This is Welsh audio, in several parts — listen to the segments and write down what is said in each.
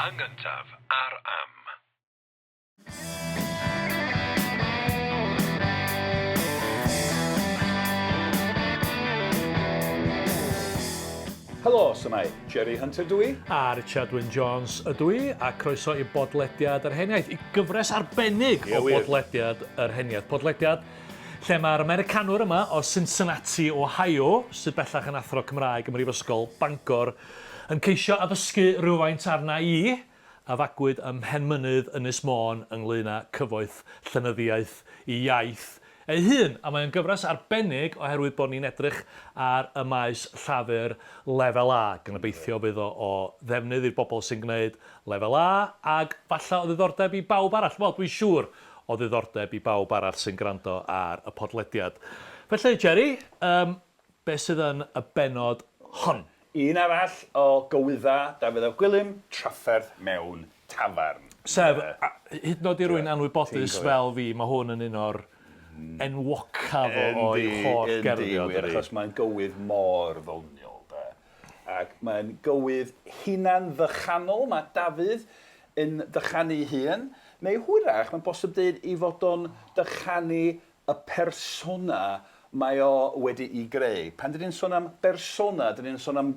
Yn gyntaf ar Am. Helo, shwmae? Jerry Hunter dw i. A Richard Wyn Jones ydw i, a croeso i bodlediad yr Heniaith, i gyfres arbennig o bodlediad yr Heniaith. Podlediad lle mae'r Americanwr yma o Cincinnati, Ohio, sydd bellach yn athro Cymraeg ym Mhrifysgol Bangor, yn ceisio addysgu rhywfaint arna i, a fagwyd ym Mhenmynydd, Ynys Môn, ynglŷn â cyfoeth llenyddiaeth i iaith ei hun. A mae o'n gyfres arbennig oherwydd bod ni'n edrych ar y maes llafur Lefel A, gan obeithio fydd o o ddefnydd i'r bobl sy'n gwneud Lefel A, ag falle o ddiddordeb i bawb arall. Wel, dwi'n siŵr o ddiddordeb i bawb arall sy'n gwrando ar y podlediad. Felly, Jerry, yym, be sydd yn y bennod hon? Un arall o gywydda Dafydd ap Gwilym, Trafferth mewn tafarn. Sef, hyd yn oed i rywun anwybodus fel fi, mae hwn yn un o'r enwocaf o'i holl gerddi o, dydi? Yndi, wir, achos mae'n gywydd mor ddoniol, de. Ac mae'n gywydd hunan-ddychanol, mae Dafydd yn dychanu ei hun, neu hwyrach, mae'n bosib deud ei fod o'n dychanu y persona mae o wedi'i greu. Pan 'dyn ni'n sôn am bersona, 'dyn ni'n sôn am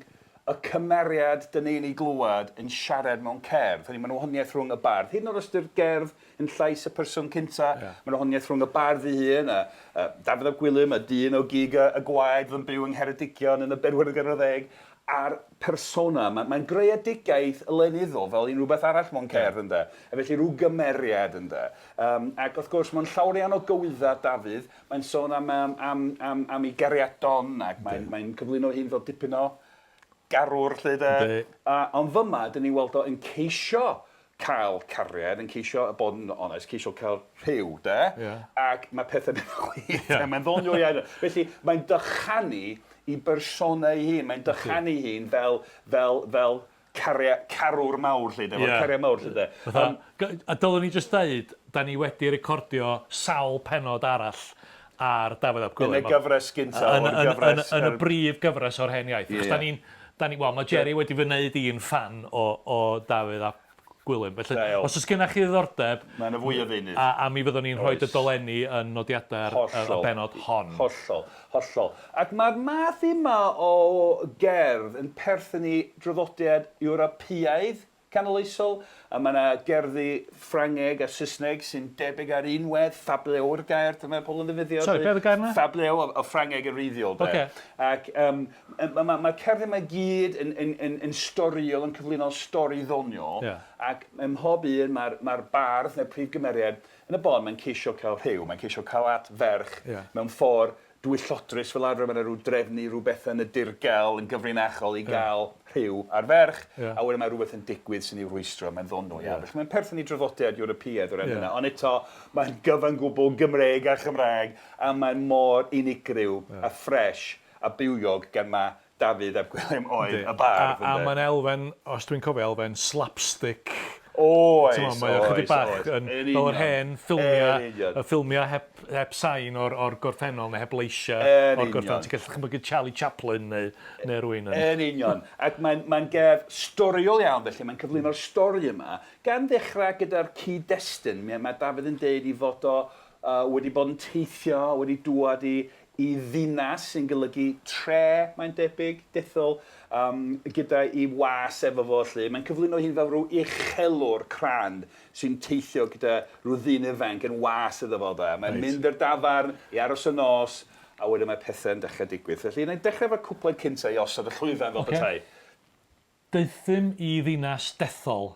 y cymeriad 'dyn ni'n ei glywed yn siarad mewn cerdd. Hynny yw, mae 'na wahaniaeth rhwng y bardd, hyd yn oed os 'di'r gerdd yn llais y person cynta, yeah. mae 'na wahaniaeth rhwng y bardd ei hun, a, a Dafydd ap Gwilym, y dyn o gig a, a gwaed oedd yn byw yng Ngheredigion yn y bedwaredd ganrif ar ddeg, a'r persona. Mae'n mae greadigaeth lenyddol fel unrhyw beth arall mewn cerdd, ynde. A felly rhyw gymeriad, ynde. Yym, ac wrth gwrs, mae'n llawer iawn o gywyddau Dafydd. Mae'n sôn am, am, am, am, am ei gariadon, ac mae'n mae cyflwyno hun fel dipyn o garwr, 'lly de. A, ond fyma, dyn ni'n weld o yn ceisio cael cariad, yn ceisio bod yn onest, ceisio cael rhyw, de? Yeah. Ac mae pethau'n mynd chwith, yeah. mae'n ddoniol iawn. Felly, mae'n dychanu i bersona ei hun, mae'n dychanu ei hun fel, fel, fel caria, carwr mawr, lle, de, yeah. cariad mawr, lle, de. Fatha, um, a dylwn ni jyst dweud, da ni wedi recordio sawl penod arall ar Dafydd ap Gwilym. Yn y gyfres gyntaf o'r gyfres. Yn, yn, yn, y brif gyfres o'r hen iaith. Yeah. Da ni'n Da ni, wel, mae Jerry wedi fy wneud i'n ffan o, o Dafydd ap Gwilym. Felly, Da iawn. os oes gennych chi ddiddordeb... Mae yna fwy o ddeunydd. A, a mi fyddwn ni'n rhoi y dolenni yn nodiadau'r y, y bennod hon. Hollol, hollol. Ac mae'r math yma o gerdd yn perthyn i draddodiad Ewropeaidd Canoloesol, a mae 'na gerddi Ffrangeg a Saesneg sy'n debyg ar un wedd, fabliau yw'r gair, dyma pobl yn ddefnyddio. Sori, be oedd y gair 'na? Fabliau, o, o Ffrangeg yn wreiddiol, de. Ocê. Ac yym mae ma, ma cerddi yma i gyd yn, yn, yn, yn storïol, yn cyflwyno stori ddoniol. Ie. Ac ym mhob un mae'r mae bardd neu'r prif gymeriad yn y bôn, mae'n ceisio cael rhyw, mae'n ceisio cael at ferch Ie. mewn ffordd dwyllodrus fel arfer, mae 'na rhyw drefnu rhyw bethau yn y dirgel yn gyfrinachol i gael rhyw ar ferch, a wedyn mae rhywbeth yn digwydd sy'n ei rwystro, mae'n ddoniol iawn. Felly mae'n perthyn i draddodiad Ewropeaidd o ran hynna, ond eto mae'n gyfan gwbl Gymreig a Chymraeg, a mae'n mor unigryw a ffresh a bywiog gan ma' Dafydd ap Gwilym oedd y bardd, ynde? A mae'n elfen, os dwi'n cofio, elfen slapstick. Oes, oes, Mae o chydig bach yn fel yr hen ffilmiau, y ffilmiau heb, heb sain o'r, or gorffennol neu heb leisiau o'r gorffennol. Ti'n gallu dychmygu Charlie Chaplin neu, neu rywun yn... Yn union. Ac mae'n mae gerdd storiol iawn, felly mae'n cyflwyno'r stori yma, gan ddechrau gyda'r cyd-destun. Mae, mae Dafydd yn deud i fod o uh, wedi bod yn teithio, wedi dŵad i i ddinas sy'n golygu tre, mae'n debyg, dethol, um, gyda i was efo fo 'lly. Mae'n cyflwyno hi'n fel rhyw uchelwr crand sy'n teithio gyda rhyw ddyn ifanc yn was iddo fo de. Mae'n right. mynd i'r dafarn i aros y nos, a wedyn mae pethau'n dechrau digwydd. Felly, wna i dechrau efo'r cwpled cyntaf i osod y llwyfan fel okay. petai. Deuthum i ddinas dethol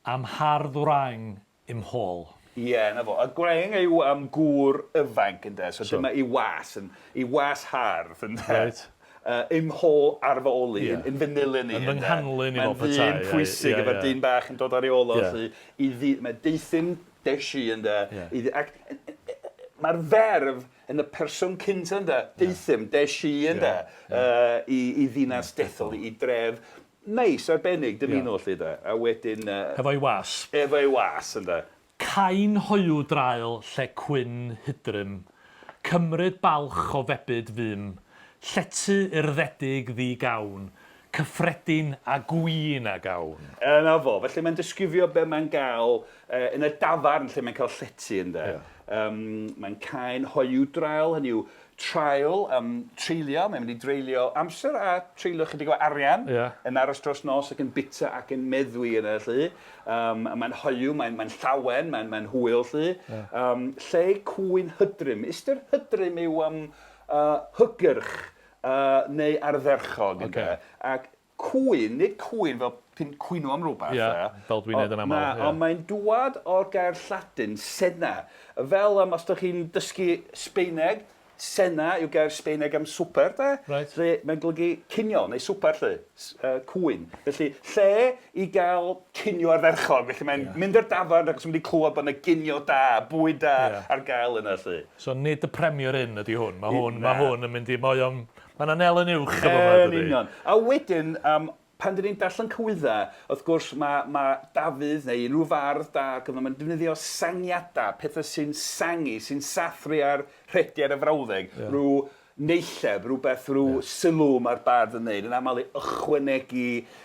am hardd wraing i'm hôl. Ie, 'na fo. A gwraig yw am gŵr ifanc, ynde, so dyma 'i was, yn, 'i was hardd, ynde. Reit. Yy, i'm hôl ar fy ôl i, yn yn fy nilyn i, ynde. Yn fy nghanlyn i fel petai. Mae'n ddyn pwysig efo'r dyn bach yn dod ar ei ôl o, 'lly, i ddi-, mae deuthum, des i, ynde, i ddi-, ac mae'r ferf yn y person cynta, ynde, deuthum, des i, ynde, yy, i i ddinas dethol, i dref Neis, arbennig, dymunol 'lly de. A wedyn yy... Hefo'i was. Efo'i was, ynde. Cain hoyw draul lle cwyn hydrym, Cymryd balch o febyd fum, Llety urddedig ddi-gawn, cyffredin a gwin a gawn. Yna fo. Felly mae'n disgrifio be mae'n gael uh, yn y dafarn lle mae'n cael llety ynde. Yeah. Um, mae'n caen hoyw drael, hynny yw trael, um, treulio, mae'n mynd i dreulio amser a treulio chydig o arian yeah. yn aros dros nos ac yn bita ac yn meddwi yna lly. Um, a mae'n hoyw, mae'n mae llawen, mae'n mae hwyl lly. Yeah. Um, lle cwyn hydrym. Ystyr hydrym yw um, uh, hygyrch uh, neu ardderchog. Okay. Ac cwyn, nid cwyn fel pyn cwyno am rhywbeth. Yeah, fel dwi'n neud yn aml. Na, yeah. Ond mae'n dwad o'r gair Lladin, sena. Fel um, os ydych chi'n dysgu Sbeineg, sena yw gair Sbeineg am swper, de? Right. Lle mae'n golygu cinio neu swper, lle, uh, cwyn. Felly, lle i gael cinio ardderchog. Felly mae'n yeah. mynd i'r dafarn ac yn mynd i clywed bod yna ginio da, bwyd da yeah. ar gael yna, lle. So nid y Premier Inn ydy hwn, mae hwn, mae hwn yn mynd i, mae o'n, mae'n anelyn uwch efo fo, Yn union. A wedyn, um, pan dyn ni'n darllen cywyddau, wrth gwrs mae, mae Dafydd neu unrhyw fardd da ar gyfnod, mae'n defnyddio sangiadau, pethau sy'n sangu, sy'n sathru ar rhediad y frawddeg, yeah. rhyw neilleb, rhywbeth, rhyw yeah. sylw mae'r bardd yn neud, yn aml i ychwanegu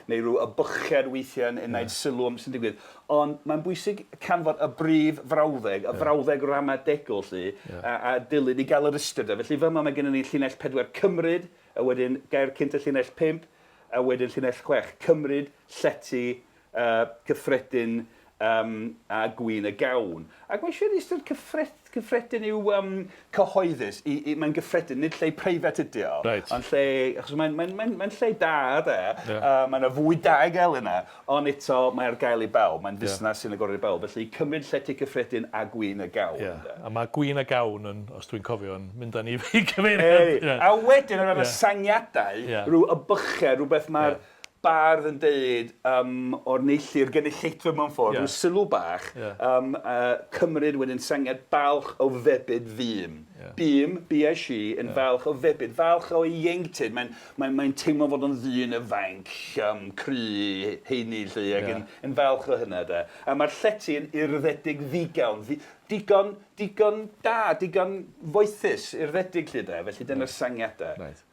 neu rhyw ybychiad weithiau yn yeah. sylw am sy'n digwydd. Ond mae'n bwysig canfod y brif frawddeg, y frawddeg ramadegol 'lly, yeah. a, a dilyn i gael yr ystyr da. Felly fyma mae gennym ni llinell 4 cymryd, a wedyn gair cynta llinell 5, a wedyn llinell 6 cymryd, llety, uh, cyffredin um, a gwin y gawn. Ac mae eisiau ystyr cyffred, cyffredin yw um, cyhoeddus. I, i, mae'n gyffredin, nid lle preifat ydy o. Right. Ond lle, achos mae'n mae, mae, mae lle da, de. Yeah. Uh, mae'n y fwy da i gael yna, ond eto mae ar gael i bawb. Mae'n fusnes yeah. sy'n agored i bawb. Felly cymryd llety cyffredin a gwin y gawn. Yeah. A mae gwin y gawn yn, os dwi'n cofio, yn mynd â ni i gyfeiriad. Yeah. A wedyn, ar ran y sangiadau, yeah. rhyw ybychau, rhywbeth mae'r yeah bardd yn deud um, o'r neilltu'r gynulleidfa mewn ffordd, yeah. rhyw sylw bach, yeah. um, uh, cymryd wedyn sangiad balch o febyd fûm. Yeah. Bûm, B-I-C, yn yeah. falch o febyd, falch o ieuenctid. Mae'n mae, mae teimlo fod o'n ddyn ifanc, um, cry, heini, lly, ac yeah. yn, yn falch o hynna. De. A mae'r llety yn urddedig ddigawn, ddi, digon, digon da, digon foethus, urddedig lly, de. Felly dyna'r yeah. sangiadau. Right.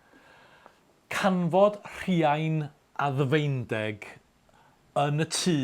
Canfod rhiain a ddyfeindeg yn y tŷ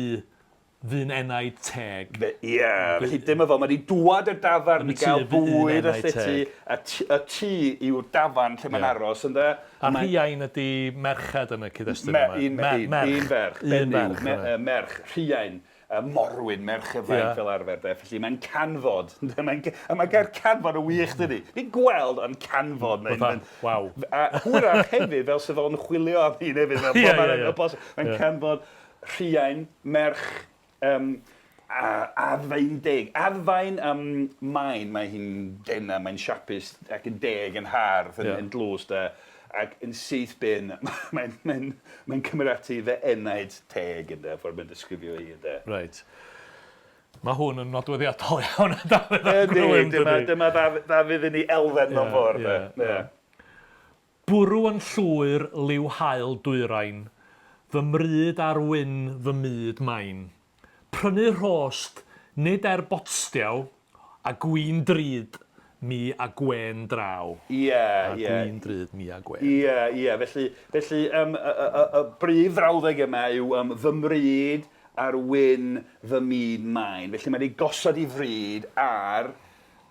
fu'n enaid teg. Fe, ie, felly dyma fo, mae wedi dŵad i'r dafarn i gael bwyd a llety, a y tŷ yw'r dafarn lle mae'n aros, ynde? A rhiain ydy merched yn y cyd-destun yma. Un, un, un ferch, benyw, merch, rhiain. y morwyn merch ifanc yeah. fel arfer, de. Felly mae'n canfod. Mae'n, a mae gair canfod yn wych, dydy. Ni'n gweld ond canfod. Mae'n, mae'n, waw. A hwyrach hefyd, fel sydd o'n chwilio am hyn hefyd. Mae'n yeah, yeah, yeah. Mae'n yeah. canfod rhiain, merch, um, a adfain deg. Adfain um, main, mae hi'n dena, mae'n siapus ac yn deg, yn hardd, yn, yeah. yn dlws, de ac yn syth bin, mae'n mae mae cymryd ati fy enaid teg ynde, ffordd mae'n disgrifio hi ynde. Reit. Mae hwn yn nodweddiadol iawn o Dafydd ap Gwilym, dydy? Dyma Dafydd yn ei elfen mewn ffordd. Ie, ie. Bwrw yn llwyr liw haul dwyrain, fy mryd ar wyn fy myd main. Prynu rhost, nid er botstiaw, a gwin drud, mi a gwên draw. Ie, ie. A gwin drud, mi a gwên. Ie, ie. Felly, felly um, y, y, y, y brif frawddeg yma yw um, fy mryd ar wyn fy myd main. Felly mae wedi gosod ei fryd ar,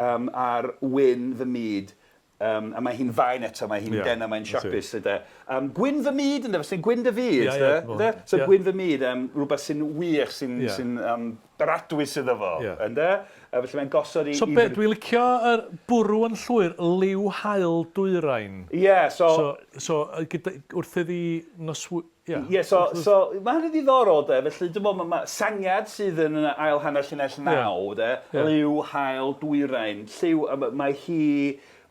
um, ar wyn fy myd. Um, a mae hi'n fain eto, mae hi'n yeah, dena, mae'n siapus. Yde. Um, gwyn fy myd, ynddo, sy'n gwyn dy fyd. Yeah, yeah, de? So yeah. gwyn fy myd, um, rhywbeth sy'n wych, sy'n yeah. sy um, beradwys iddo fo. Yeah. Ynde? A felly mae'n gosod i... So be, dwi'n licio yr bwrw yn llwyr, liw haul dwyrain. Ie, yeah, so... So, so gyda, wrth iddi noswy... Ie, yeah, so, so mae hynny'n ddiddorol, de, felly dwi'n meddwl, mae ma, sangiad sydd yn ail hanner llinell naw, yeah. de, yeah. liw, hael, dwyrain, lliw, mae hi,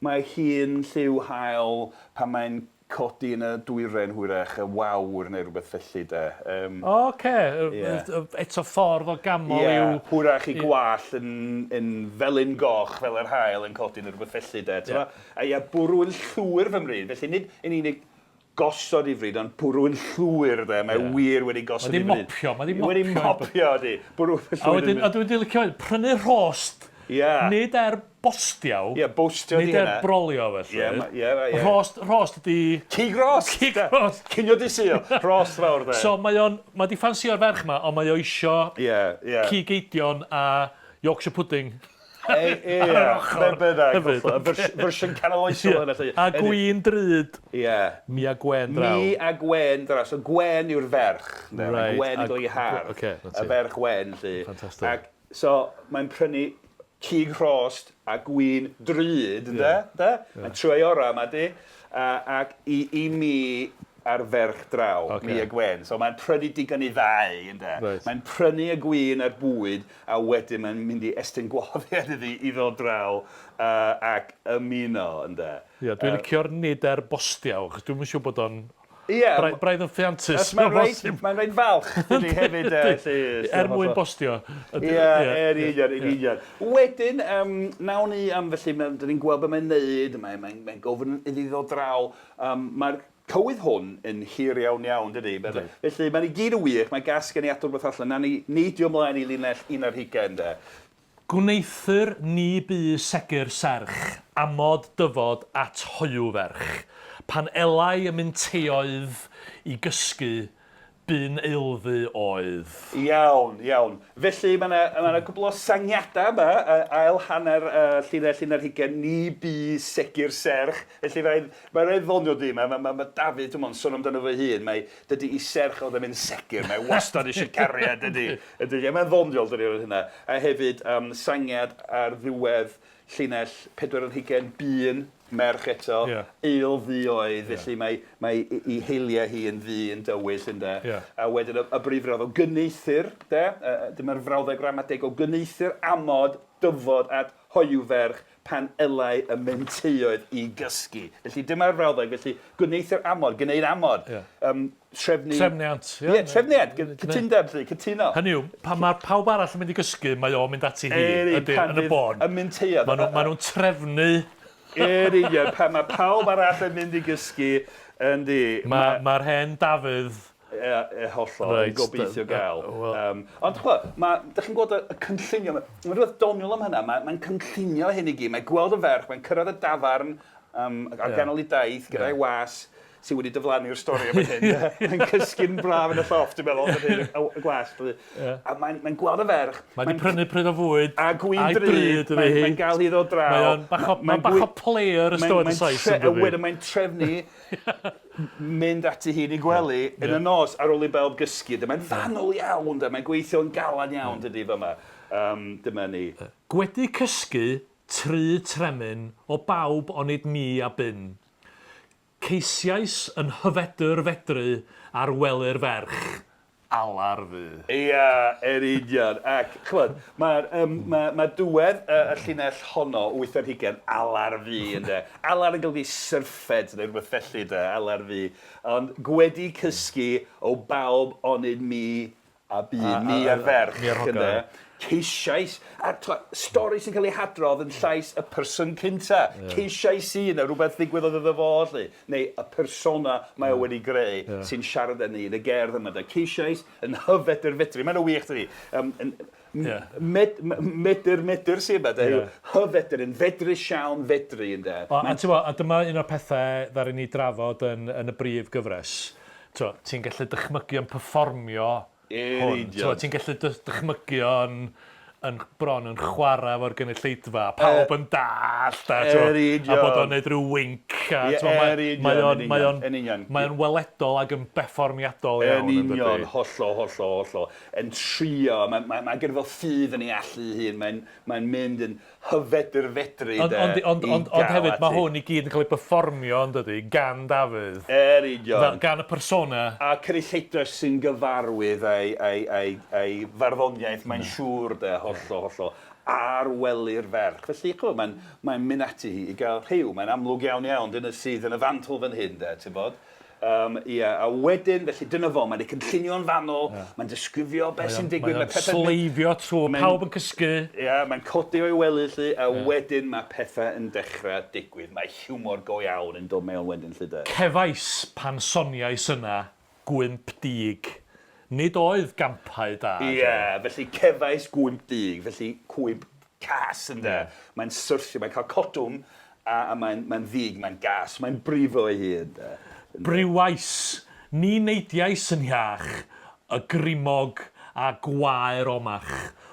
mae hi'n lliw hael pan mae'n codi yn y dwyrain hwyrach, y wawr neu rhywbeth felly, de. Um, Oce, yeah. eto ffordd o gamol yeah, i'w... Hwyrach i gwallt yn, yn felyn goch fel yr hael yn codi neu rhywbeth felly, de. Yeah. A ia, bwrw yn llwyr fy mryd, felly nid yn unig gosod i fryd, ond bwrw yn llwyr, de. Mae yeah. wir wedi gosod i fryd. Mae di mopio, mae di mopio. Wedi mopio, di. Bwrw yn llwyr. A wedyn, a dwi'n licio, prynu rhost. Ie. Nid er bostiaw. Ie, bostio 'di Nid er hynna. brolio felly. Ie, ma- ie, ie. Rhost, rhost ydi... Cig rost! Cig rost. Cinio di Sul. Rhost fawr de. So mae o'n... Mae 'di ffansio'r ferch 'ma, ond mae o isio... Ie, ie. Cig eidion a Yorkshire pudding. Ie, ie. Ar yr ochr. Be bynnag. Hefyd. hollol. Y fers- Fersiwn canoloesol yna. Lly. A gwin drud. Ie. Mi a Gwen draw. Mi a Gwen draw. So Gwen yw'r ferch. ynde? Mae Reit, Gwen a- yn golygu hardd. ocê, 'na ti. Y ferch wen, lly. Fantastic. Ac so mae'n prynu cig rhost a gwin drud, ynde? Ie. De? Mae'n trwy ei orau yma, di. A, ac i, i mi a'r ferch draw, Ocê. mi a Gwen. So mae'n prynu digon i ddau, ynde? Reit. Mae'n prynu y gwin a'r bwyd, a wedyn mae'n mynd i estyn gwahoddiad iddi i ddod draw uh, ac ymuno, ynde? Ie, dwi'n licio'r nid er bostiaw, achos dwi'm yn siŵr bod o'n Ie. Braidd, braidd yn ffiantus. Os mae'n reit, mae'n reit falch, dydy hefyd. Yy, Er mwyn bostio. Ie, yn union, yn union. Wedyn, um, nawn ni am felly, ma- dyn ni'n gweld beth mae'n neud, mae'n mae, mae gofyn iddi ddod draw. Um, Mae'r cywydd hwn yn hir iawn iawn, dydy? Felly, mae'n i gyd yn wych, mae gas gen i adrodd beth allan. Nawn ni neidio ymlaen i linell 21, de. Gwneuthur ni bu segur serch, amod dyfod at hoyw ferch. Pan elai y mynteoedd i gysgu, bu'n eilddu oedd. Iawn, iawn. Felly mae yna ma 'na cwpl o sangiadau yma, uh, ail hanner uh, llinell 21, ni bu segur serch. Felly mae'n mae rhaid ddoniol di, mae, mae, mae, mae Dafydd, dwi'n meddwl, sôn amdano fo hun, mae dydy i serch o ddim yn segur, mae wastad eisiau cariad, dydy. Ydy, ie, mae'n ddoniol dydy o'r hynna. A hefyd, um, sangiad ar ddiwedd llinell 24, bu'n merch eto, Ie. eil ddu oedd, felly mae, mae i, i heiliau hi yn ddu yn dywyll, ynde. Ie. A wedyn y, y brif frawdd o gyneithur, de, uh, dyma'r frawddeg gramadeg o gyneithur amod dyfod at hoyw ferch pan elai y menteioedd i gysgu. Felly dyma'r frawddeg, felly gwneithur amod, gwneud amod. Ie. Um, trefnu... Trefniant, ie. Ie, trefniant, cytundeb, lly, cytuno. Hynny yw, pan mae pawb arall yn mynd i gysgu, mae o'n mynd ati hi, Eri, ydy, pan yn y fydd bôn. Y menteioedd. Maen nhw, ma nhw'n trefnu, Yn union, pan mae pawb arall yn mynd i gysgu, yndi. mae'r ma hen Dafydd, Ie, ie, hollol, Reit, yn gobeithio gael. wel- Um, ond chwa, ma, dych chi'n gweld y, y cynllunio, mae'n rhywbeth doniol am hynna, mae'n ma cynllunio hyn i gyd, mae'n gweld y ferch, mae'n cyrraedd y dafarn ar Ie. ganol ei daith gyda'i was, sydd wedi diflannu'r stori am hyn. Mae'n cysgu'n braf yn y llofft, dwi'n meddwl, fan hyn, y y gwas. Ie. A mae'n mae gweld y ferch. mae wedi prynu pryd o fwyd, A gwin a'i drud, bryd iddi mae'n hi. mae gael hi ddod draw. Mae o'n bach o, mae'n bach o player y stôr y Sais yn A dydi. wedyn mae'n trefnu mynd ati hi'n ei gwely yn y nos ar ôl i bawb gysgu. de. Mae'n fanwl iawn, de. Mae'n gweithio'n galan iawn, dydy, fyma. Um, dyma ni. Gwedi cysgu, tru tremyn, o bawb onid mi a bun. Ceisiais yn hyfedr fedru ar wely'r ferch, alar fu. Ia, yn union. Ac, ch'mod, mae'r um, ma, ma diwedd y, y llinell honno, 8 ar 20, alar fi, ynde. Alar yn golygu syrffed, neu rhywbeth felly, de, alar fi. Ond gwedi cysgu o bawb onid mi a bu, mi a'r ferch, mi a'r hogan. ynde. Ceisiais, a t'mo', stori sy'n cael ei hadrodd yn llais y person cynta. Ceisiais i, neu rhywbeth ddigwyddodd iddo fo, lly. Neu y persona mae o wedi greu sy'n siarad â ni yn y gerdd yma. De. Ceisiais yn hyfedr fedru. Mae'n wych, dydi? Um, yn, Ie. med, medr, medr sy'n yma, de. Ie. Hyfedr, yn fedrus iawn fedru, ynde. O, a ti'n bo, a dyma un o'r pethau ddaru ni drafod yn, yn y brif gyfres. T'mo, ti'n gallu dychmygu yn perfformio Yn hwn. union. T'mo, ti'n gallu dychmygu o'n yn bron yn chwarae efo'r gynulleidfa, pawb yn dallt, a, t'mo, Yn union. a bod o'n neud rhyw wink. A, Ie, t'mo, mae- yn union, mae o'n- yn mae union, o'n- yn union. Mae o'n weledol ac yn berfformiadol iawn. Yn yn dydi? union, hollol, hollol, hollol. Yn trio, mae, mae, mae gyda fo ffydd yn ei allu ei hun, mae'n mae mynd yn hyfedr fedru, Ond, de, ond, ond, i ond, ond gael hefyd, mae ati. hwn i gyd yn cael ei berfformio, yn dydi, gan Dafydd. Yn union. Fel, gan y persona. A cynulleidfa sy'n gyfarwydd a'i, a'i, a'i, a'i farddoniaeth, mae'n siŵr de, hollol, hollol, ar wely'r ferch. Felly, ch'mo', mae'n mae mynd ati hi i gael rhyw, mae'n amlwg iawn iawn, dyna sydd yn y fantol fan hyn, de, ti'n bod? Um, ia, a wedyn, felly dyna fo, mae'n ei cynllunio'n fanwl, mae'n disgrifio beth sy'n digwydd, Mae mae o'n pethau'n mynd- sleifio trwy, Mae'n- pawb yn cysgu. Ia, mae'n codi o'i wely, lly, a wedyn mae pethau yn dechrau digwydd. Mae hiwmor go iawn yn dod mewn wedyn, lly, de. Cefais pan soniais yna gwymp dig. Nid oedd gampau da. Ie, felly cefais gwymp dig, felly cwymp cas ynde. Mae'n syrthio, mae'n cael cotwm a, a mae'n mae ddig, mae'n gas, mae'n brifo ei hun de. Brywais, ni neidiais yn iach, y grimog a gwaer omach,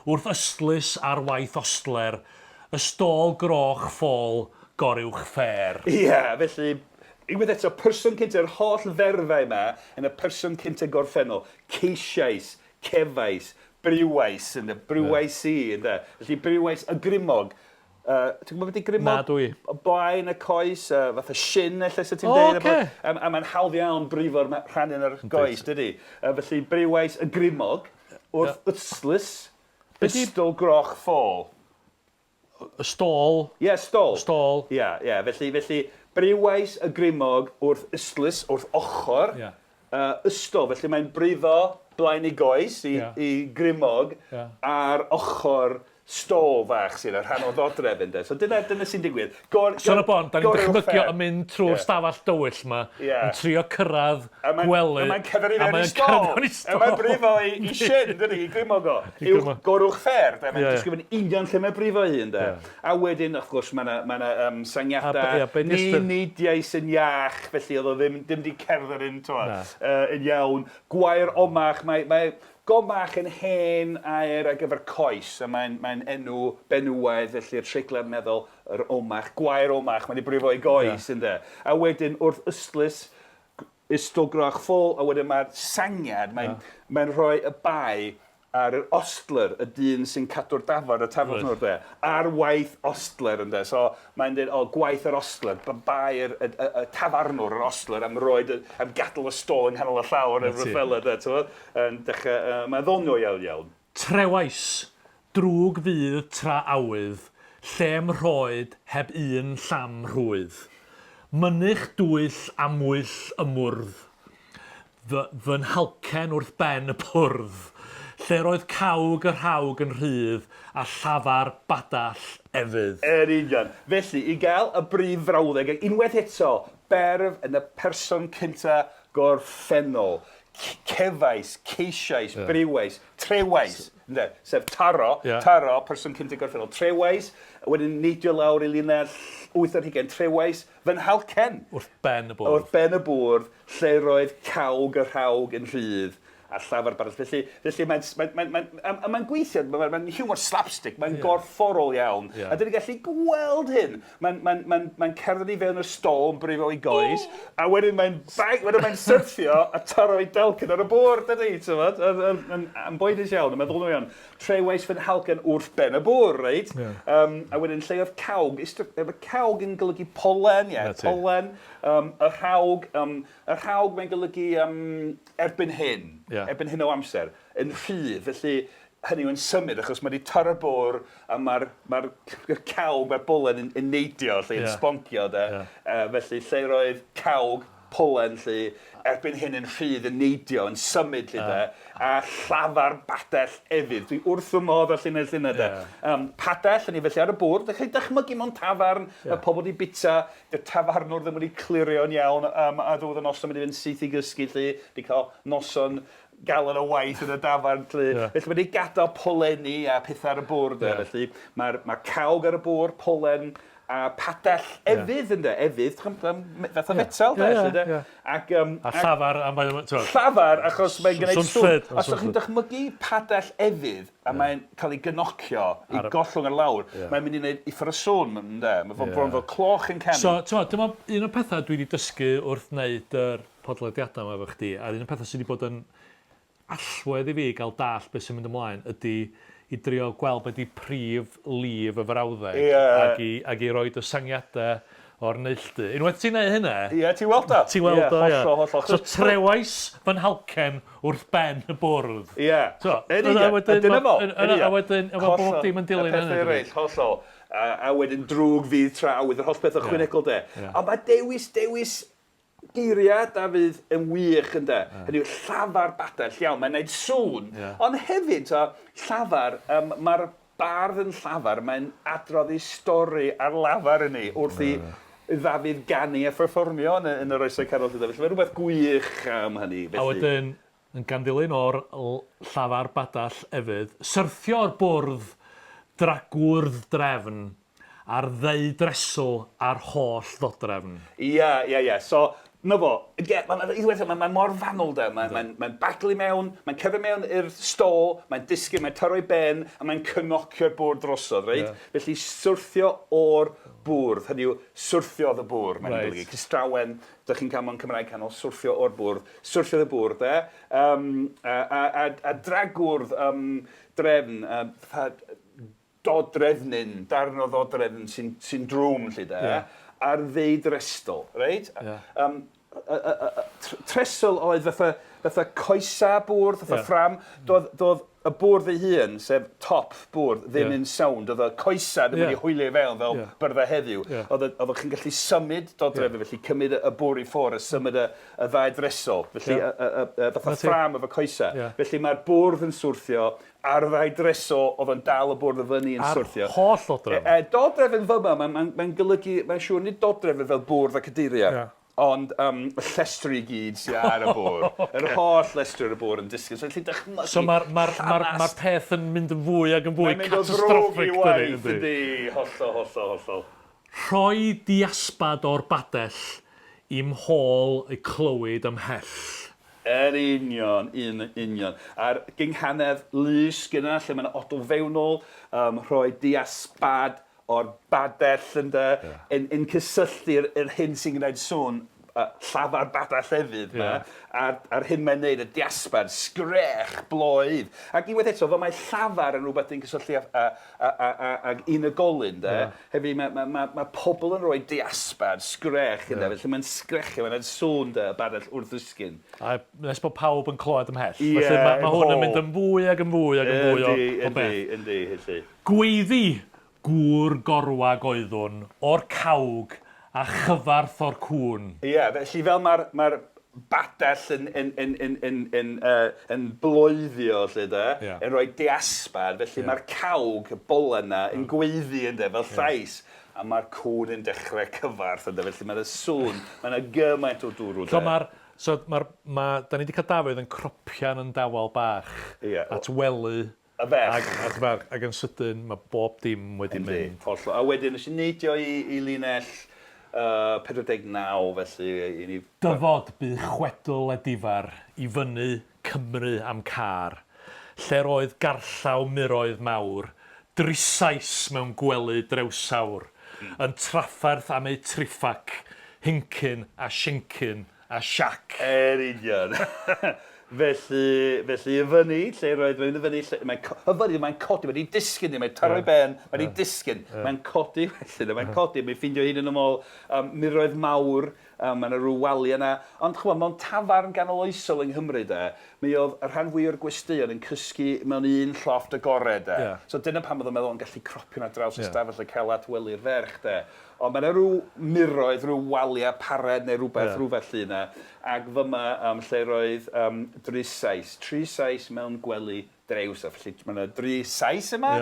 wrth ystlys ar waith ostler, y stôl groch ffôl goruwch ffêr. Ie, felly, unwaith eto, person cynta, yr holl ferfau yma yn y person cynta gorffennol. Ceisiais, cefais, brywais, ynde, brywais i, ynde. Felly brywais y grimog. Uh, ti'n gwybod beth 'di grimog? Na, dwi. O blaen y coes, uh, fatha shin ella sa ti'n O, deud. ocê. A, a mae'n hawdd iawn brifo'r rhan un o'r goes, dydy. Uh, felly brywais y grimog wrth ystlys, Be 'di- ystol groch ffôl. Y stôl. Ie, yeah, stôl. Stôl. Ie, yeah, ie. Yeah. Felly, felly, brywais y grimog wrth ystlys, wrth ochr, yeah. uh, ystol. Felly mae'n brifo blaen i goes, i, yeah. i grimog, yeah. ar ochr stôl fach sy'n rhan o ddodrefn, ynde. So dyna, dyna sy'n digwydd. Gor, Son o bon, da ni'n dychmygio yn mynd trwy'r yeah. stafell dywyll ma, yeah. yn trio cyrraedd gwely. A mae'n cerdded i fewn i stôl. A mae'n brifo i, i sin, dydy, i grimog o. I'w gorwch ffer, de. Mae'n yeah. disgrifio'n union lle mae'n brifo i hun, de. Yeah. A wedyn, wrth gwrs, mae yna ma um, sangiadau. Yeah, ni neidiau sy'n iach, felly oedd o ddim, ddim di cerdded yn, to, uh, yn iawn. Gwair omach, mae, mae gomach yn hen air ar gyfer coes, a mae'n mae enw benywaidd, felly'r treiglad meddwl yr omach, gwair omach, mae'n ei brifo i goes, yeah. ynde. A wedyn wrth ystlys, ystol groch ffôl, a wedyn mae'r sangiad, mae'n yeah. mae rhoi y bai ar yr ostler, y dyn sy'n cadw'r dafod, y tafod nhw'r de, ar waith ostler ynde. So mae'n dweud, o, gwaith yr ostler, bai yr, y, y, y tafarnwr, yr ostler, am roed, am gadael y stôl yng nghanol y llawr, neu rhywbeth fel yna, ti'n Yn dechrau, uh, mae'n ddoniol iawn iawn. Trewais, drwg fydd tra awydd, lle'm rhoed heb un llam rhwydd. Mynych dwyll amwyll ymwrdd, fy, fy nhalcen wrth ben y pwrdd, lle roedd cawg y rhawg yn rhydd a llafar badall efydd. Yn union. Felly, i gael y brif frawddeg, ac unwaith eto, berf yn y person cynta gorffennol. Cefais, ceisiais, yeah. brywais, trewais, ynde? Sef taro, yeah. taro, person cynta gorffennol. Trewais, wedyn neidio lawr i linell 8 ar hugain, trewais, fy nhalcen. Wrth ben y bwrdd. Wrth ben y bwrdd, lle roedd cawg y rhawg yn rhydd a llafar barall. Felly, felly mae'n mae, mae, mae, a, a mae'n gweithio, mae'n mae humor slapstick, mae'n yeah. gorfforol iawn. Yeah. A dyn ni'n gallu gweld hyn. Mae'n mae, mae, mae cerdded i fewn y stôl yn brifo i goes, a wedyn mae'n bag, wedyn mae'n syrthio a taro ei dalcen ar y bwrdd, dydy, ti'n fod? Yn boenus iawn, yn meddwl iawn. Trewais fy nhalcen wrth ben y bwrdd, reit? Yeah. Um, a wedyn lle oedd cawg, mae cawg yn golygu polen, ie, yeah, polen. Um, y rhawg, um, y rhawg mae'n golygu um, erbyn hyn, yeah. erbyn hyn o amser, yn rhydd, felly hynny yw'n symud, achos mae wedi taro'r bwr a mae'r mae cawg, mae'r bwlen yn, yn neidio, lle, yn yeah. sboncio, de. Yeah. Uh, felly lle roedd cawg, polen, lle, erbyn hyn yn rhydd, yn neidio, yn symud, lle, de, a llafar badell efydd. Dwi wrth fy modd â llinell yna, de. Yeah. Um, padell, yn i felly ar y bwrdd, ddechrau dychmygu mewn tafarn, yeah. mae pobl wedi bita, dy'r tafarnwr ddim wedi clirio'n iawn, um, a ddod y noson wedi fynd syth i gysgu, lle, wedi cael noson galon o waith yn y dafarn, lle. Yeah. Felly mae wedi gadael polenni a pethau ar y bwrdd, yeah. felly mae'r mae cawg ar y bwrdd, polen, a padell efydd, yeah. ynde, efydd, fath o metal, de, yeah, yeah, yeah. Ac, um, a llafar, a mae'n... Llafar, achos mae'n gwneud sŵn. Os ydych chi'n dychmygu padell efydd, a yeah. mae'n cael ei gynocio, i gollwng ar lawr, yeah. mae'n mynd i wneud uffar o sŵn, ynde? Mae yeah. bron fel cloch yn canu. So, ti'n dyma un o'r pethau dwi wedi dysgu wrth wneud yr podlediadau yma efo chdi, a un o'r pethau sydd wedi bod yn allwedd i fi gael dall beth sy'n mynd ymlaen ydy i drio gweld beth di prif lif y frawddeg yeah. ac, i, ac i roed y sangiadau o'r neilltu. Unwaith ti'n neud hynna... Ie, yeah, ti'n weld o. Ti'n weld o, ie. Hollol, hollol. So trewais fy nhalcen wrth ben y bwrdd. Ie. So, a wedyn, dyna fo. A wedyn, efo bob dim yn dilyn hynny. Y pethau eraill, hollol. A, a wedyn drwg fydd tra awydd, yr holl beth ychwanegol de. Ond mae dewis, dewis geiriau Dafydd yn wych ynde. Yeah. Hynny yw llafar badell, iawn, mae'n gwneud sŵn. Yeah. Ond hefyd, ta, llafar, um, mae'r bardd yn llafar, mae'n adrodd ei stori ar lafar yn ei wrth i yeah. Ddafydd ganu a pherfformio yn, yn yr oesau canol. Felly mae'n rhywbeth gwych am hynny. Felly. A wedyn, yn gan ddilyn o'r llafar badall efydd, syrthio o'r bwrdd Dragwrdd drefn, a'r ddeu dresl a'r holl ddodrefn. Ia, ia, ia. So, 'na fo. Ie, ma' ma' unwaith eto, ma' ma' mor fanwl de. Mae'n mae'n mae'n baglu mewn, mae'n cerdded mewn i'r stôl, mae'n disgyn, mae'n taro ei ben, a mae'n cynocio'r bwrdd drosodd, reit? Ie. Felly, syrthio o'r bwrdd, hynny yw, syrthiodd y bwrdd, mae'n Reit. golygu. Cystrawen, dych chi'n cael mewn Cymraeg canol, syrthio o'r bwrdd, syrthiodd y bwrdd, de. Yym, a, a, a, a dragwrdd, yym, drefn, yym, fatha dodrefnyn, darn o ddodrefn sy'n sy drwm, 'lly de, Ie. ar ddeudrestl, reit? Ie. Yym, y, y, y, tresl oedd fatha, fatha coesa bwrdd, fatha Ie. ffram. Doedd, doedd y bwrdd ei hun, sef top bwrdd, ddim Ie. yn sound. Doedd y coesa ddim Ie. wedi hwylio i fewn fel Ie. byrddau heddiw. Ie. Oedd oeddech chi'n gallu symud dodrefn, felly cymryd y bwrdd i ffwrdd a symud y ddau dresol. Felly Ie. y fatha 'Na ti. ffram efo coesa. Ie. Felly mae'r bwrdd yn swrthio, a'r ddau dresol oedd yn dal y bwrdd i fyny yn A'r swrthio. holl ddodrefn. Dodrefn fyma, mae'n ma, ma golygu, mae'n siŵr nid dodrefn fel bwrdd a cadeiriau. Ie. Ond y llestri i gyd sydd ar y bwrdd. Yr holl lestri ar y bwrdd yn disgyn. So, felly dychmygu So mae'r ma ma ma llanast. peth yn mynd yn fwy ac yn fwy Mae'n mynd o ddrwg i catastrophic, dydi? waith, Yndi? yndi. Hollol, hollol, hollol. Rhoi diasbad o'r badell i'm hôl y clywyd ymhell. Yn union, un union. A'r gynghanedd lusg yna, lle mae yna odl fewnol, rhoi diasbad o'r badell ynde, yn, yn cysylltu'r yr hyn sy'n gwneud sŵn, llafar badell hefyd 'ma, a'r hyn mae'n neud, y diasbad, sgrech, bloedd. Ac unwaith eto, fel mae llafar yn rhywbeth yn cysylltu ag unigolyn, de, hefyd mae, ma, ma, ma pobl yn rhoi diasbad, sgrech, ynde, felly mae'n sgrechu, mae'n sŵn, de, y badell wrth ddisgyn. A nes bod pawb yn clywed ymhell. Ie, Felly mae ma hwn yn ymhôl. mynd yn fwy ac yn fwy ac yn fwy o, Yndi, o beth. yndi, yndi, felly. Gweiddi gŵr gorwag oeddwn o'r cawg a chyfarth o'r cŵn. Ie, felly fel mae'r ma badell yn bloeddio, lle de, yn rhoi diasbad, felly mae'r cawg, y bolen 'na, yn gweiddi ynde, fel llais, a mae'r cŵn yn dechrau cyfarth ynde, felly mae'r sŵn, mae yna gymaint o dwrw. So mae'r, so mae'r, ma, da ni wedi cael Dafydd yn cropian yn dawel bach at wely Y ferch. Ag, at y ferch, ac yn sydyn mae bob dim wedi mynd. Hollol. A wedyn nes i neidio i linell 49, felly i ni... Dyfod bu chwedl edifar i fyny Cymru am car, lle'r oedd garllaw muroedd mawr, drisais mewn gwely drewsawr, yn trafferth am eu triffac, hincyn a sincyn a siac. Yn union. Felly i fyny, lle roedd, mae'n i fyny, lle, mae'n i fyny, mae'n codi, mae'n disgyn, mae'n taro ei ben, mae'n disgyn, mae'n codi felly, mae'n codi, mae'n ffindio hun yn ymôl muroedd mawr, mae yna rhyw waliau yna. Ond ch'mod, mewn tafarn ganoloesol yng Nghymru, de, mi oedd y rhan fwy o'r gwesteion yn cysgu mewn un llofft agored, de. So dyna pam oedd o'n meddwl yn gallu cropio ar draws y stafell a cael at wely'r ferch, de. Ond mae yna rhyw muroedd, rhyw waliau pared neu rhywbeth, rhyw felly yna. Ac fyma, lle roedd dri Sais, tri Sais mewn gwely drews. A felly mae yna dri Sais yma.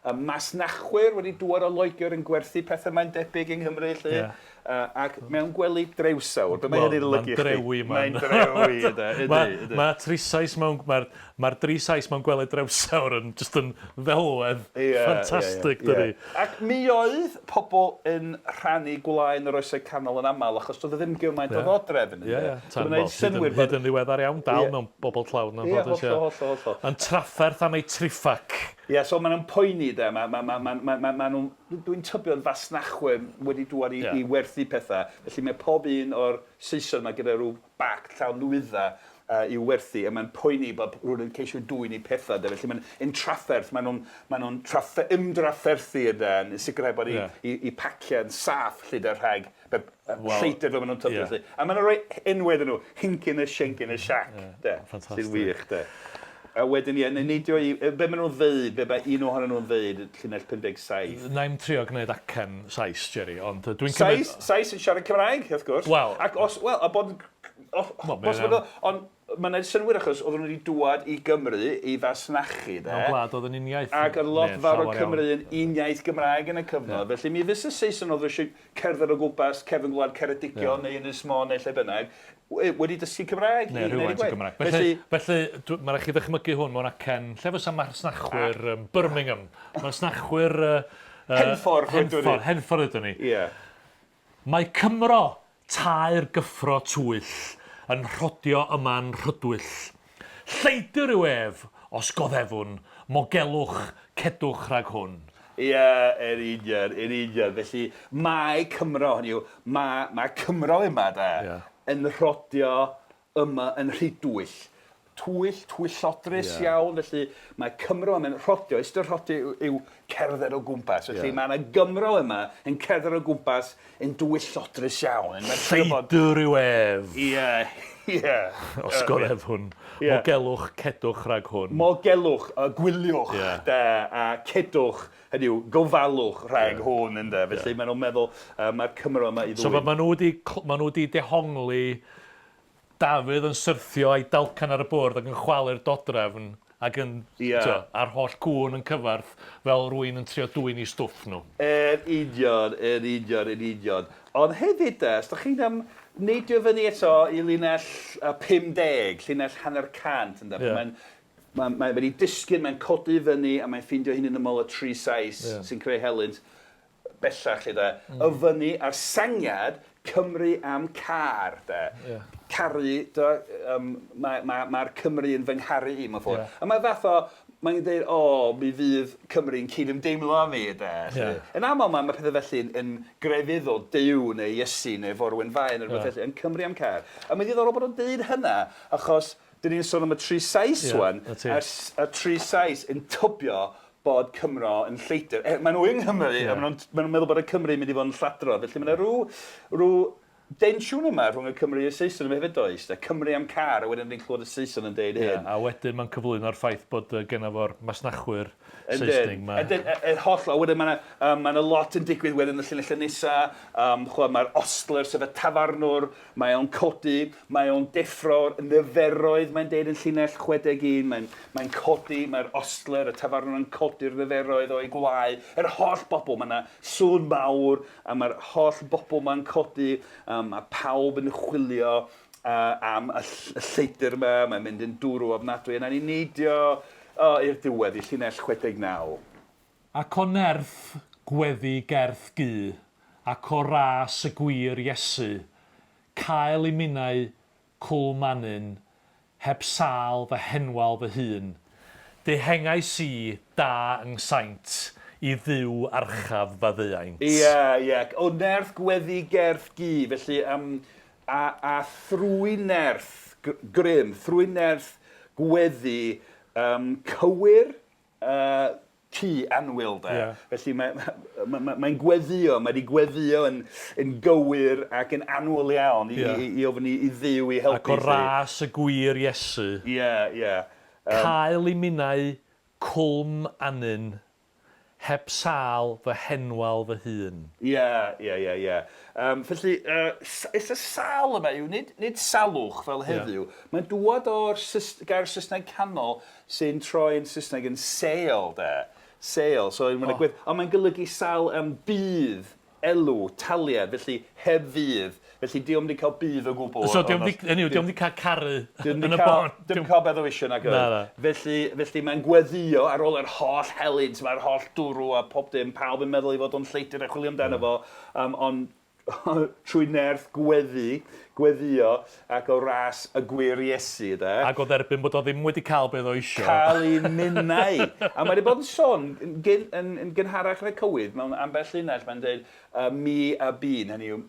Y masnachwyr wedi dŵad o Loegr yn gwerthu pethau mae'n debyg yng Nghymru, lle. Ac mewn gwely drewsawr. Be mae Wel, hynny'n olygu mae'n i chdi? drewi, Mae'n drewi, ydy, ydy, ydy. Mae tri Sais mewn, mae'r ma dri Sais mewn gwely drewsawr yn just yn ddelwedd ffantastig, dydi? Ac mi oedd pobl yn rhannu gwlâu yn yr oesau canol yn aml, achos doedd o ddim gymaint o ddodrefn. Ie, ie. So Tan, mae'n wel, neud synnwyr hyd yn ddiweddar iawn, dal mewn bobl tlawd yn anffodus, Ie, hollol, hollol, hollol. Yn trafferth am eu triffac. Ie, so maen nhw'n poeni, de, ma nhw'n, dwi'n tybio yn fasnachwyr wedi dŵad i werthu pethau. Felly mae pob un o'r Saeson yma gyda rhyw bag llawn nwyddau i'w werthu, a mae'n poeni bod rhywun yn ceisio dwyn i pethau. De. Felly mae'n yn trafferth, maen nhw'n ma nhw ymdrafferthu yna, yn sicrhau bod i paciau yn saff lle de rhag lleidr fel maen nhw'n tybio. Felly. A maen nhw'n rhoi enwau iddyn nhw, Hincyn y Siencyn y Siac. De, Ffantastig. Sy'n wych, de. A wedyn, ie, neidio i... Be maen nhw'n ddeud, be mae un ohonyn nhw'n ddeud, llinell 57. Na i'm trio gwneud acen Sais, Jerry, ond dwi'n cymryd... Sais, Sais yn siarad Cymraeg, wrth gwrs. Wel- Ac os, wel, a bod... Wel, Os mae bod, ond Mae'n neud synnwyr achos oedden nhw wedi dŵad i Gymru i fasnachu, de. Mewn gwlad oedd yn uniaith. Ac oedd lot fawr o Cymru yn uniaith Gymraeg yn y cyfnod. Felly mi fysa Saeson oedd eisiau cerdded o gwmpas cefn gwlad Ceredigion neu Ynys Môn neu lle bynnag, wedi dysgu Cymraeg. Neu rhywfaint o Gymraeg. Felly, felly, felly mae'n rhaid chi ddychmygu hwn mewn acen, lle fysa masnachwyr um, Birmingham? Masnachwyr... Uh, Henffordd, Henffordd, Henffordd ydyn ni. Ie. Mae Cymro, taer gyffro twyll, yn rhodio yma'n rhydwyll. Lleidr yw ef, os goddefwn, mogelwch, cedwch rhag hwn. Ie, yn union, yn union. Felly, mae Cymro, hynny yw, mae, mae Cymro yma, de, Ie. yn rhodio yma yn rhydwyll. Twyll, twyllodrus Ie. iawn, felly mae Cymro yma'n rhodio, ystyr rhodio yw, yw cerdded o gwmpas. Felly Ie. mae yna Gymro yma yn cerdded o gwmpas yn dwyllodrus iawn. Yn meddwl bod- Lleidr yw ef. Ie, ie. Os goddef hwn. Ie. Mogelwch, cedwch rhag hwn. Mogelwch, gwyliwch, Ie. de, a cedwch, hynny yw, gofalwch rhag hwn, ynde. Felly maen nhw'n meddwl, mae'r Cymro yma i So ddwyn. ma' nhw wedi ma' nhw wedi dehongli Dafydd yn syrthio a'i dalcan ar y bwrdd ac yn chwalu'r dodrefn ac yn, Ie. t'o', a'r holl gŵn yn cyfarth fel rwy'n yn trio dwyn 'u stwff nhw. Yn union, yn union, yn union. Ond hefyd de, os dach chi'n am neidio fyny eto i linell 50, llinell hanner cant ynde, Ie. mae'n mae'n mae wedi disgyn, mae'n codi fyny a mae'n ffeindio hun yn ymyl y tri Sais Ie. sy'n creu helynt bellach lle de. Y fyny a'r sangiad Cymru am car de. Ie. Caru, do, um, mae'r ma, ma mae'r Cymru yn fy ngharu i mewn ffordd. Ie. A mae fath o, mae'n dweud, o, mi fydd Cymru'n cydymdeimlo â mi, de. Ie. Yn aml mae, mae pethau felly yn, yn grefyddol, Duw neu Iesu neu Forwyn Fair neu rhywbeth Ie. felly, yn Cymru am car. A mae'n ddiddorol bod o'n deud hynna, achos dyn ni'n sôn am y tri Sais Ie, wan, 'na ti. a, a tri Sais yn tybio bod Cymro yn lleidr. E, maen nhw yng Nghymru, yeah. a maen nhw'n ma nhw meddwl bod y Cymru yn mynd i fod yn lladro. Felly mae yna rhyw, rhyw densiwn yma rhwng y Cymru a'r Saeson yma hefyd does. De? Cymru am car, a wedyn ni'n clywed y Saeson yn deud hyn. A wedyn mae'n cyflwyno'r ffaith bod genna fo'r masnachwyr Yndyn. Saesnig 'ma. Ydyn, y holl, a wedyn mae yna um, ma lot yn digwydd wedyn y llinellau nesa. Um, mae'r ostler, sef y tafarnwr, mae o'n codi, mae o'n deffro'r niferoedd, mae'n deud yn llinell 61, mae'n mae codi, mae'r ostler, y tafarnwr yn codi'r niferoedd o'i gwlau, yr holl bobl, mae yna sŵn mawr, a mae'r holl bobl ma'n codi, mae pawb yn chwilio am y y lleidr yma, mae'n mynd yn dwrw ofnadwy, a nawn ni neidio oh, i'r diwedd, i llinell 69. Ac o nerth gweddi gerth gu, ac o ras y gwir Iesu, cael i minnau cwlwm anun, heb sâl fy henwal fy hun. Dihengais i, da yng ngsaint, i Dduw archaf faddeuaint. Ie, ie. O nerth gweddi gerth gu, felly, um, a, a thrwy nerth grym, thrwy nerth gweddi um, cywir, uh, ci annwyl, de. Ie. Felly mae'n ma, ma, ma gweddio, mae wedi gweddio yn, yn gywir ac yn annwyl iawn i, Ie. i, i ofyn i, i Dduw i helpu. Ac o ras y gwir Iesu, Ie, ie. cael i minnau cwlwm anun, heb sâl fy henwal fy hun. Ie, ie, ie, ie. Felly, uh, y sal yma yw, nid, nid salwch fel heddiw, yeah. Mae'n dŵad o'r gair Saesneg canol sy'n troi yn Saesneg yn sale, de. Sale, so mae'n oh. Gwydd, ond mae'n golygu sal am budd, elw, taliad, felly heb fudd. Felly dio'm wedi cael budd o gwbl. So dio'm di, hynny yw, dio'm di cael caru Dio'm yn di y cael, bon. dio'm cael beth o eisiau nag oedd. Na, na. Felly, felly mae'n gweddio ar ôl yr holl helynt, mae'r holl dwrw a pob dim, pawb yn meddwl ei fod o'n lleidr a chwilio amdano fo, ond trwy nerth gweddi, gweddio ac o ras y gwir Iesu, de. Ac o dderbyn bod o ddim wedi cael beth o isio. Cael ei minnau. A mae wedi bod yn sôn yn, gyn, yn, yn gynharach yn y cywydd, mewn ambell linell, mae'n dweud mi a bun, hynny yw,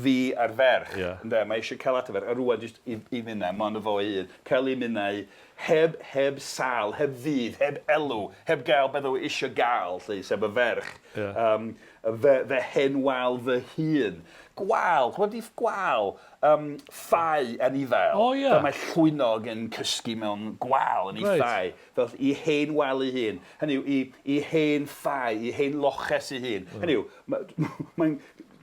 fi a'r ferch. Ie. Ynde, mae eisiau cael at y ferch, a rwan jyst i, i minnau, mond y fo ei hun, cael ei minnau heb, heb sal, heb fudd, heb elw, heb gael beth o eisiau gael, lle, sef y ferch. Ie. Fy, fy hen wal fy hun. Gwal, ch'mod di gwal, ffau anifail. O, ie. Fel mae llwynog yn cysgu mewn gwal yn ei Reit. ffau. Fel i hen wal ei hun. Hynny yw, i, i hen ffau, i hen loches ei hun. Hynny yw, mae'n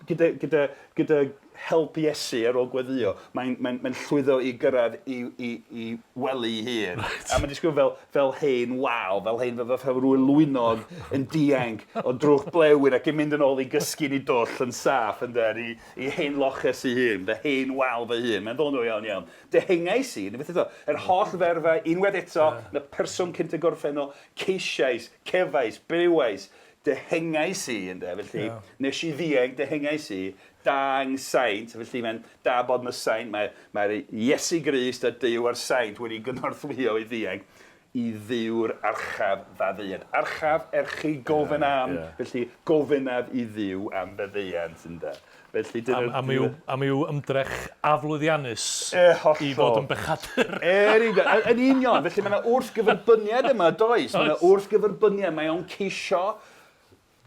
gyda, gyda, gyda help Iesu ar ôl gweddio, mae'n mae'n mae'n llwyddo i gyrraedd i i i wely ei hun. Reit. A mae'n disgrifio fel fel hen wal, fel hen fel fel rhyw lwynog yn dianc o drwch blewyn ac yn mynd yn ôl i gysgu yn ei dwll yn saff ynde, yn ei i hen loches ei hun, fy hen wal fy hun. Mae'n ddoniol iawn iawn. Dehengais i, unwaith eto, yr holl ferfau, unwaith eto, yn y person cynta gorffennol, ceisiais, cefais, bywais, dehengais i, ynde, felly yeah. nes i ddianc, dehengais i, dang saint, felly mae'n da bod yn y saint, mae, mae Iesu Grist a Duw a'r saint wedi gynorthwyo i ddianc i Dduw'r archaf faddeuant. Archaf, erchi, gofyn am, yeah. felly gofynaf i Dduw am faddeuant, ynde. Felly dyna... Am, am, i'w, am i'w ymdrech aflwyddiannus e, i fod yn bechadur. Er, yn union, felly mae yna wrthgyferbyniad yma, does? Mae yna wrthgyferbyniad, mae o'n ceisio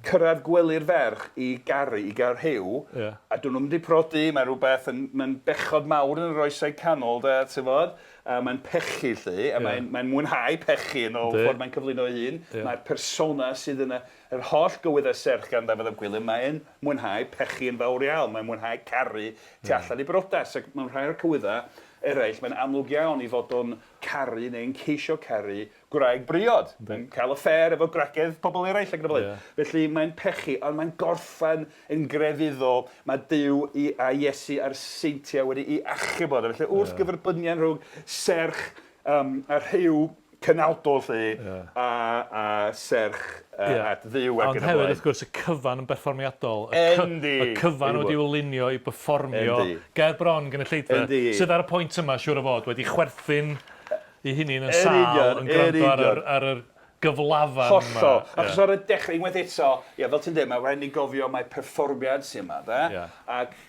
cyrraedd gwely'r ferch i garu, i gael rhyw, yeah. a dyn nhw'n mynd i prodi, mae rhywbeth yn, mae'n bechod mawr yn yr oesau canol, de, ti'n fod? A mae'n pechu, lly, a yeah. mae'n mae mwynhau pechu yn ôl ffordd mae'n cyflwyno ei hun. Yeah. Mae'r persona sydd yn y, yr holl gywyddau serch gan Dafydd ap Gwilym, mae'n mwynhau pechu yn fawr iawn, mae'n mwynhau caru tu allan i brodas, ac mewn rhai o'r cywyddau eraill, mae'n amlwg iawn i fod o'n caru neu'n ceisio caru gwraig briod, yn cael affair efo gwragedd pobl eraill ac yn y blaen. Yeah. Felly mae'n pechu, ond mae'n gorffen yn grefyddol. Mae Duw i, a Iesu a'r seintiau wedi i achub o. Felly wrth yeah. gyferbyniad rhwng serch um, a rhyw cynawdol lly yeah. a, a serch yeah. at Dduw ac Ond yn y hefyd, blaen. wrth gwrs, y cyfan yn berfformiadol. Y Yndi. Y cyfan wedi i'w lunio i berfformio Yndi. ger bron gynulleidfa Yndi. sydd ar y pwynt yma, siŵr o fod, wedi chwerthin i hunain yn Yn sâl union, yn gwrando yn ar yr, union. ar yr gyflafan yma. Hollol. Achos ar y dechrau, unwaith eto, ia, fel ti'n dweud, mae rhaid ni gofio mai perfformiad sy'n yma, de? Ie. Ac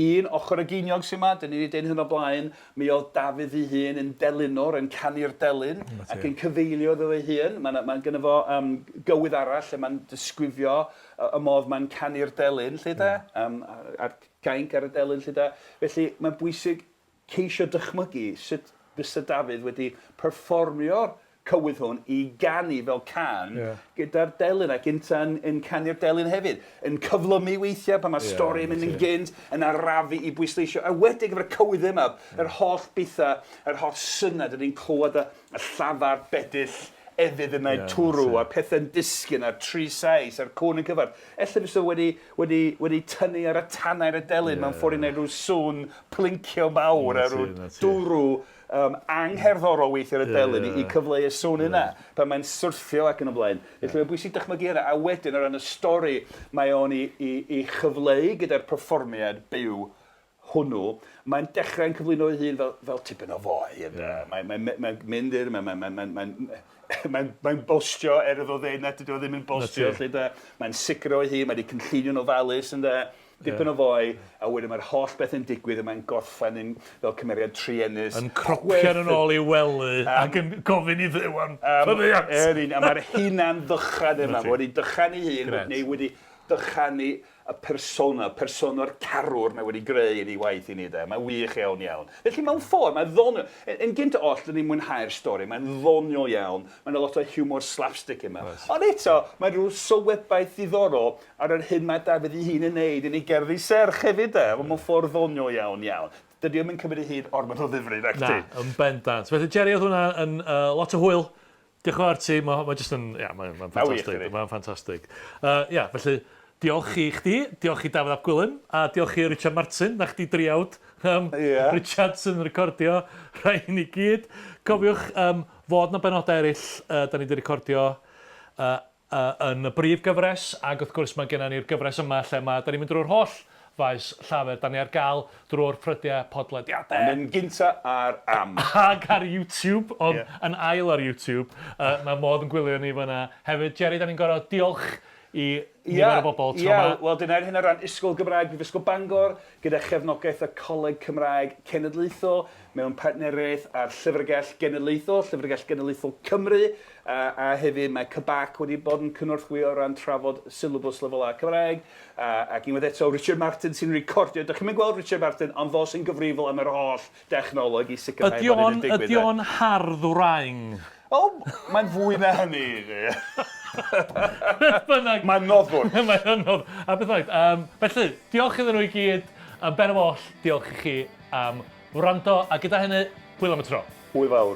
un ochr y geiniog sy'n yma, dyn ni wedi deud hyn o blaen, mi oedd Dafydd ei hun yn delynor, yn canu'r delyn, ac yn cyfeilio iddo ei hun. Mae'n ma gynno fo um, gywydd arall lle mae'n disgrifio y, y modd mae'n canu'r delyn, lle de? Um, a'r, a'r gainc ar y delyn, lle de? Felly mae'n bwysig ceisio dychmygu sut fysa Dafydd wedi perfformio'r cywydd hwn i ganu fel cân Ie. gyda'r delyn ac ynta'n yn canu'r delyn hefyd, yn cyflymu weithiau pan mae Ie, stori yn mynd yn ti. gynt, yn arafu i bwysleisio, a wedyn efo'r cywydd yma, yr holl bethau, yr holl synnau, dyn ni'n clywed y, y llafar bedyll efydd yna Ie, twrw, ti. a'r pethau'n disgyn, a'r tri sais, a'r cwn yn cyfarth. Ella fysa wedi, wedi, wedi tynnu ar y tanau ar y delyn Ie. mewn ffordd i wneud rhyw sŵn plincio mawr Na a ti, rhyw na ti. dwrw um, angherddorol weithio ar y Ie, delyn ie, i, i ie. cyfleu y sŵn yna pan mae'n syrthio ac yn y blaen. Felly mae'n bwysig dychmygu hynna. A wedyn o ran y stori, mae o'n i, i, i chyfleu gyda'r perfformiad byw hwnnw, mae'n dechrau'n cyflwyno ei hun fel, fel tipyn o foi. Ynde? Ie. Mae'n mae, mae mynd i'r... Mae'n mae, mae, mae, mae, mae bostio er iddo ddeud na dydy o ddim yn bostio. ti. Felly, de. Mae'n sicr o'i hun, mae wedi cynllunio'n ofalus ynde. Dipyn o foi, a wedyn mae'r holl beth yn digwydd a mae'n gorffen yn, fel cymeriad truenus. Yn cropian yn ôl i wely ac yn gofyn i Dduw am faddeuant. Yr un, a mae'r hunan ddychan yma, Na ti. wedi dychan ei hun, Grêt. neu wedi dychanu y persona, persona'r carwr mae wedi greu yn ei waith i ni de. Mae'n wych iawn iawn. Felly mewn ffordd, mae'n ddoniol. Yn, yn gynt oll, dyn ni'n mwynhau'r stori. Mae'n ddoniol iawn. Mae'n lot o hiwmor slapstick yma. Oes. Ond eto, mae rhyw sylwebaeth ddiddorol ar yr hyn mae Dafydd ei hun yn neud yn ei gerddi serch hefyd de. Mae'n mewn ffordd ddoniol iawn iawn. Dydy o'm yn cymryd ei hun ormod o ddifri, nac Na, ti? yn bendant. Felly, Jerry, oedd hwnna yn uh, lot o hwyl. Diolch yn fawr ti. Mae ma jyst yn... Ia, mae'n ma wych, ffantastig. dydi? Mae'n ffantastig. Ia, felly, diolch i chdi, diolch i Dafydd ap Gwilym, a diolch i Richard Martin, na chdi driawd. Um, Ie. Richard sy'n recordio rhain i gyd. Cofiwch um, fod na benodau eraill uh, da ni wedi recordio uh, uh, yn y brif gyfres, ac wrth gwrs mae gennym ni'r gyfres yma lle mae, da ni'n mynd drwy'r holl faes llafur. Da ni ar gael drwy'r ffrydiau podlediadau. Yn gynta ar am. Ac ar YouTube, ond Ie. yn ail ar YouTube. Uh, mae modd yn gwylio ni fyna. Hefyd, Jerry, da ni'n gorfod diolch i nifer o bobl tro Ie, 'ma. wel dyna'r hyn o ran Ysgol Gymraeg Prifysgol Bangor, gyda chefnogaeth y Coleg Cymraeg Cenedlaethol, mewn partneriaeth â'r Llyfrgell Genedlaethol, Llyfrgell Genedlaethol Cymru, a, a hefyd mae Cybac wedi bod yn cynorthwyo o ran trafod syllabus lefel A Cymraeg, a, ac unwaith eto Richard Martin sy'n recordio, dych chi'm yn gweld Richard Martin, ond fo sy'n gyfrifol am yr holl dechnoleg i sicrhau Ydy bod hyn o'n, yn digwydd. ydy o'n hardd wraing? O, mae'n fwy na hynny. Beth bynnag. Mae'n noddwr. Mae'n anodd. A beth bynnag. Um, felly, diolch iddyn nhw i gyd. Yn ben oll, diolch i chi am wrando, a gyda hynny, hwyl am y tro. Hwyl fawr.